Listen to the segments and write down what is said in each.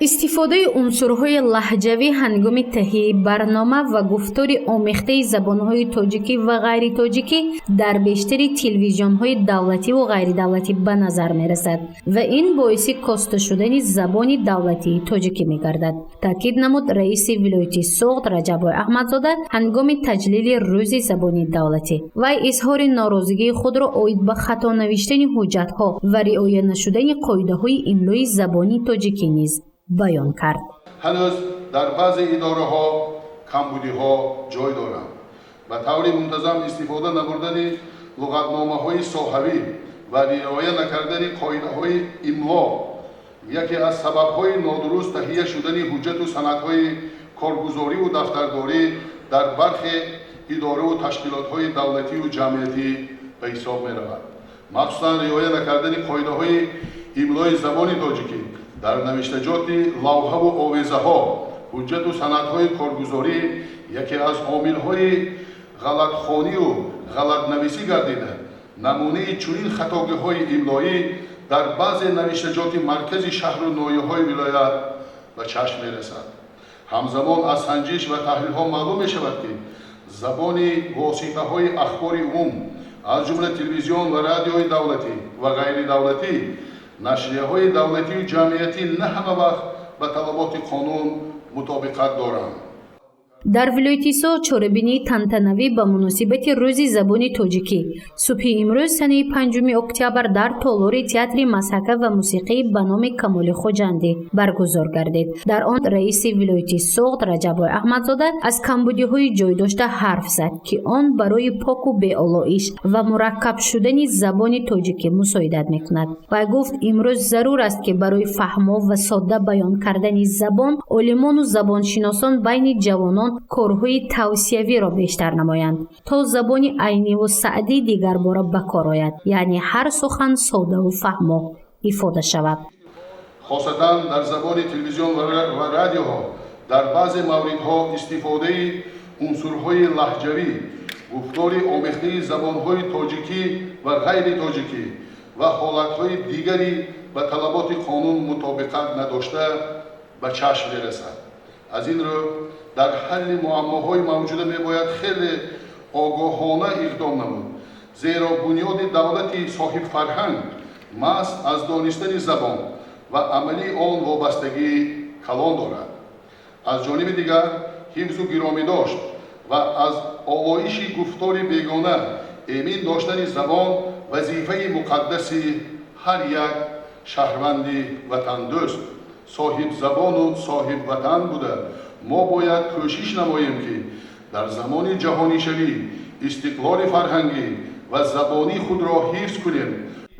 Истифодаи унсурҳои лаҳҷавӣ ҳангоми таҳияи барнома ва гуфтори омехтаи забонҳои тоҷикӣ ва ғайритоҷикӣ дар бештари телевизионҳои давлативу ғайридавлатӣ ба назар мерасад ва ин боиси коста шудани забони давлатии тоҷикӣ мегардад, таъкид намуд раиси вилояти Суғд Раҷаббой Аҳмадзода ҳангоми таҷлили Рӯзи забони давлатӣ. Вай изҳори норозигии худро оид ба хато навиштани ҳуҷҷатҳо ва риоя нашудани қоидаҳои имлои забони тоҷикӣ низ баён кард. Ҳанӯз дар баъзе идораҳо камбудиҳо ҷой доранд. Ба таври мунтазам истифода набурдани луғатномаҳои соҳавӣ ва риоя накардани қоидаҳои имло яке аз сабабҳои нодуруст таҳия шудани ҳуҷҷату санадҳои коргузориву дафтардорӣ дар бархе идораву ташкилотҳои давлативу ҷамъиятӣ ба ҳисоб меравад. Махсусан риоя накардани қоидаҳои имлои забони тоҷикӣ дар навиштаҷоти лавҳаву овезаҳо, ҳуҷҷату санадҳои коргузорӣ яке аз омилҳои ғалатхонию ғалатнависӣ гардида, намунаи чунин хатогиҳои имлоӣ дар баъзе навиштаҷоти маркази шаҳру ноҳияҳои вилоят ба чашм мерасад. Ҳамзамон аз санҷиш ва таҳлилҳо маълум мешавад, ки забони воситаҳои ахбори умум, аз ҷумла телевизион ва радиои давлатӣ ва ғайридавлатӣ, нашрияҳои давлатию ҷамъиятӣ на ҳама вақт ба талаботи қонун мутобиқат доранд. Дар вилояти Суғд чорабинии тантанавӣ ба муносибати Рӯзи забони тоҷикӣ субҳи имрӯз, санаи 5 октябр, дар толори театри мазҳака ва мусиқӣ ба номи Камоли Хуҷандӣ баргузор гардид. Дар он раиси вилояти Суғд Раҷаббой Аҳмадзода аз камбудиҳои ҷойдошта ҳарф зад, ки он барои поку беолоиш ва мураккаб шудани забони тоҷикӣ мусоидат мекунад. Вай гуфт, имрӯз зарур аст, ки барои фаҳмо ва содда баён кардани забон олимону забоншиносон байни ҷавонон корҳои тавсиявиро бештар намоянд, то забони Айниву Саъдӣ дигарбора ба кор ояд, яъне ҳар сухан соддаву фаҳмо ифода шавад. Хосатан дар забони телевизион ва радиоҳо дар баъзе мавридҳо истифодаи унсурҳои лаҳҷавӣ, гуфтори омехтаи забонҳои тоҷикӣ ва ғайритоҷикӣ ва ҳолатҳои дигари ба талаботи қонун мутобиқат надошта ба чашм мерасад. Аз ин рӯ дар ҳалли муаммоҳои мавҷуда мебояд хеле огоҳона иқдом намуд, зеро бунёди давлати соҳибфарҳанг маҳз аз донистани забон ва амалии он вобастагии калон дорад. Аз ҷониби дигар, ҳифзу гиромӣ дошт ва аз олоиши гуфтори бегона эмин доштани забон вазифаи муқаддаси ҳар як шаҳрванди ватандӯст, соҳибзабону соҳибватан буда, мо бояд кӯшиш намоем, ки дар замони ҷаҳонишавӣ истиқлоли фарҳангӣ ва забонии худро ҳифз кунем.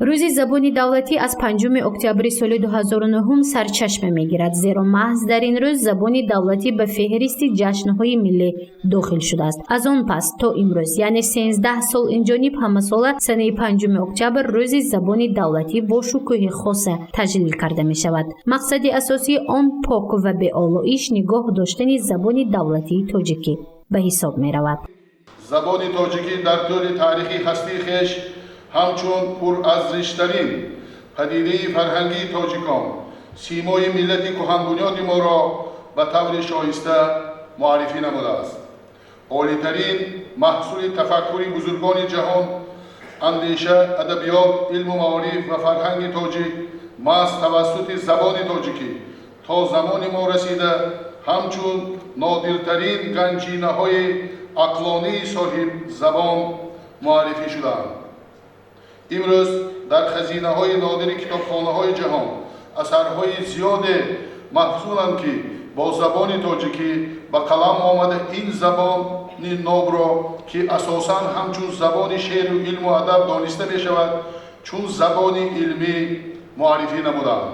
Рӯзи забони давлатӣ аз 5 октябри соли 2009 сарчашма мегирад, зеро маҳз дар ин рӯз забони давлатӣ ба феҳристи ҷашнҳои миллӣ дохил шудааст. Аз он пас то имрӯз, яъне 13 сол инҷониб, ҳамасола санаи 5 октябр Рӯзи забони давлатӣ бо шукӯҳи хоса таҷлил карда мешавад. Мақсади асосии он пок ва беолоиш нигоҳ доштани забони давлатии тоҷикӣ ба ҳисоб меравад. Забони тоҷикӣ дар тӯли таърихи ҳастии хеш ҳамчун пурарзиштарин падидаи фарҳангии тоҷикон симои миллати кӯҳанбунёди моро ба таври шоиста муаррифӣ намудааст. Олитарин маҳсули тафаккури бузургони ҷаҳон, андеша, адабиёт, илму маориф ва фарҳанги тоҷик маҳз тавассути забони тоҷикӣ то замони мо расида, ҳамчун нодиртарин ганҷинаҳои ақлонии соҳибзабон муаррифӣ шудаанд. Имрӯз дар хазинаҳои нодири китобхонаҳои ҷаҳон асарҳои зиёде маҳфузанд, ки бо забони тоҷикӣ ба қалам омада, ин забони нобро, ки асосан ҳамчун забони шеъру илму адаб дониста мешавад, чун забони илмӣ муаррифӣ намуданд.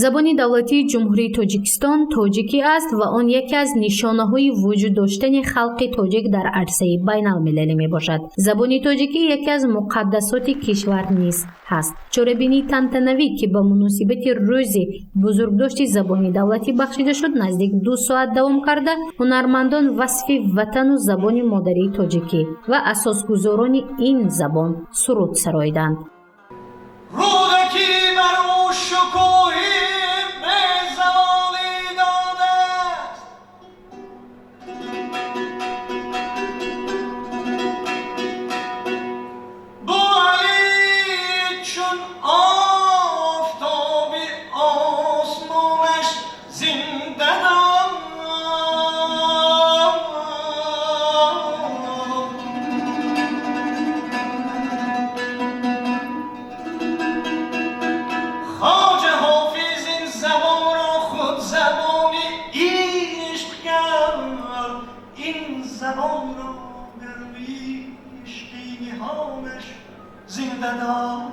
Забони давлатии Ҷумҳурии Тоҷикистон тоҷикӣ аст ва он яке аз нишонаҳои вуҷуд доштани халқи тоҷик дар арсаи байналмилалӣ мебошад. Забони тоҷикӣ яке аз муқаддасоти кишвар низ ҳаст. Чорабинии тантанавӣ, ки ба муносибати рӯзи бузургдошти забони давлатӣ бахшида шуд, наздик 2 соат давом карда, ҳунармандон васфи ватану забони модарии тоҷикӣ ва асосгузорони ин забон суруд сароиданд. Рӯдакӣ бар ӯ шукӯҳи безавол. زبان را به روی عشقی نهانش زنده داشت.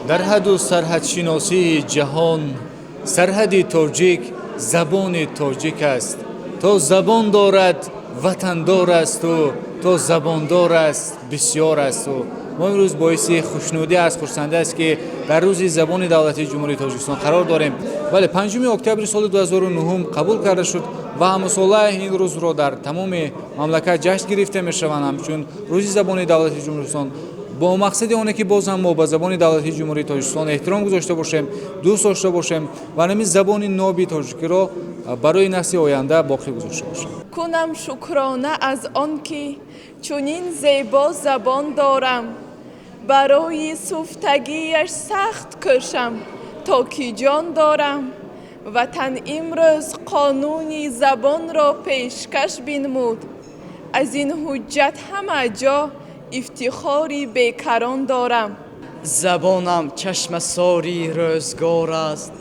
Дар ҳадду сарҳадшиносии ҷаҳон сарҳади тоҷик забони тоҷик аст. То забон дорад, ватандор асту, то забондор аст, бисёр асту. Мо имрӯз боиси хушнудӣ аст, хурсандӣ аст, ки дар рӯзи забони давлатии Ҷумҳурии Тоҷикистон қарор дорем. Бале, 5 октябри соли 2009 қабул карда шуд ва ҳамасола ин рӯзро дар тамоми мамлакат ҷашн гирифта мешаванд ҳамчун рӯзи забони давлатии Ҷумҳуристон, бо мақсади оне ки боз ҳам мо ба забони давлатии Ҷумҳурии Тоҷикистон эҳтиром гузошта бошем, дӯст дошта бошем ва ҳамин забони ноби тоҷикиро барои насли оянда боқӣ гузошта бошем. Кунам шукрона аз он ки чунин зебо забон дорам, барои суфтагиаш сахт кӯшам, то ки ҷон дорам. Ватан имрӯз қонуни забонро пешкаш бинмуд, аз ин ҳуҷҷат ҳама ҷо ифтихори бекарон дорам. Забонам чашмасори рӯзгор аст,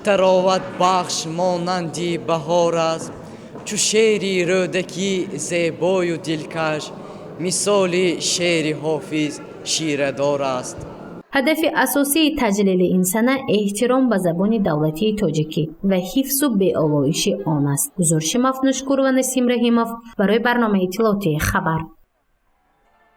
тароват бахш монанди баҳор аст, чу шеъри Рӯдакӣ зебою дилкаш, мисоли шеъри Ҳофиз ширадор аст. Ҳадафи асосии таҷлили ин сана эҳтиром ба забони давлатии тоҷикӣ ва ҳифзу беолоиши он аст. Гузориши Мафнушкур ва Насим Раҳимов барои барномаи иттилоотии «Хабар».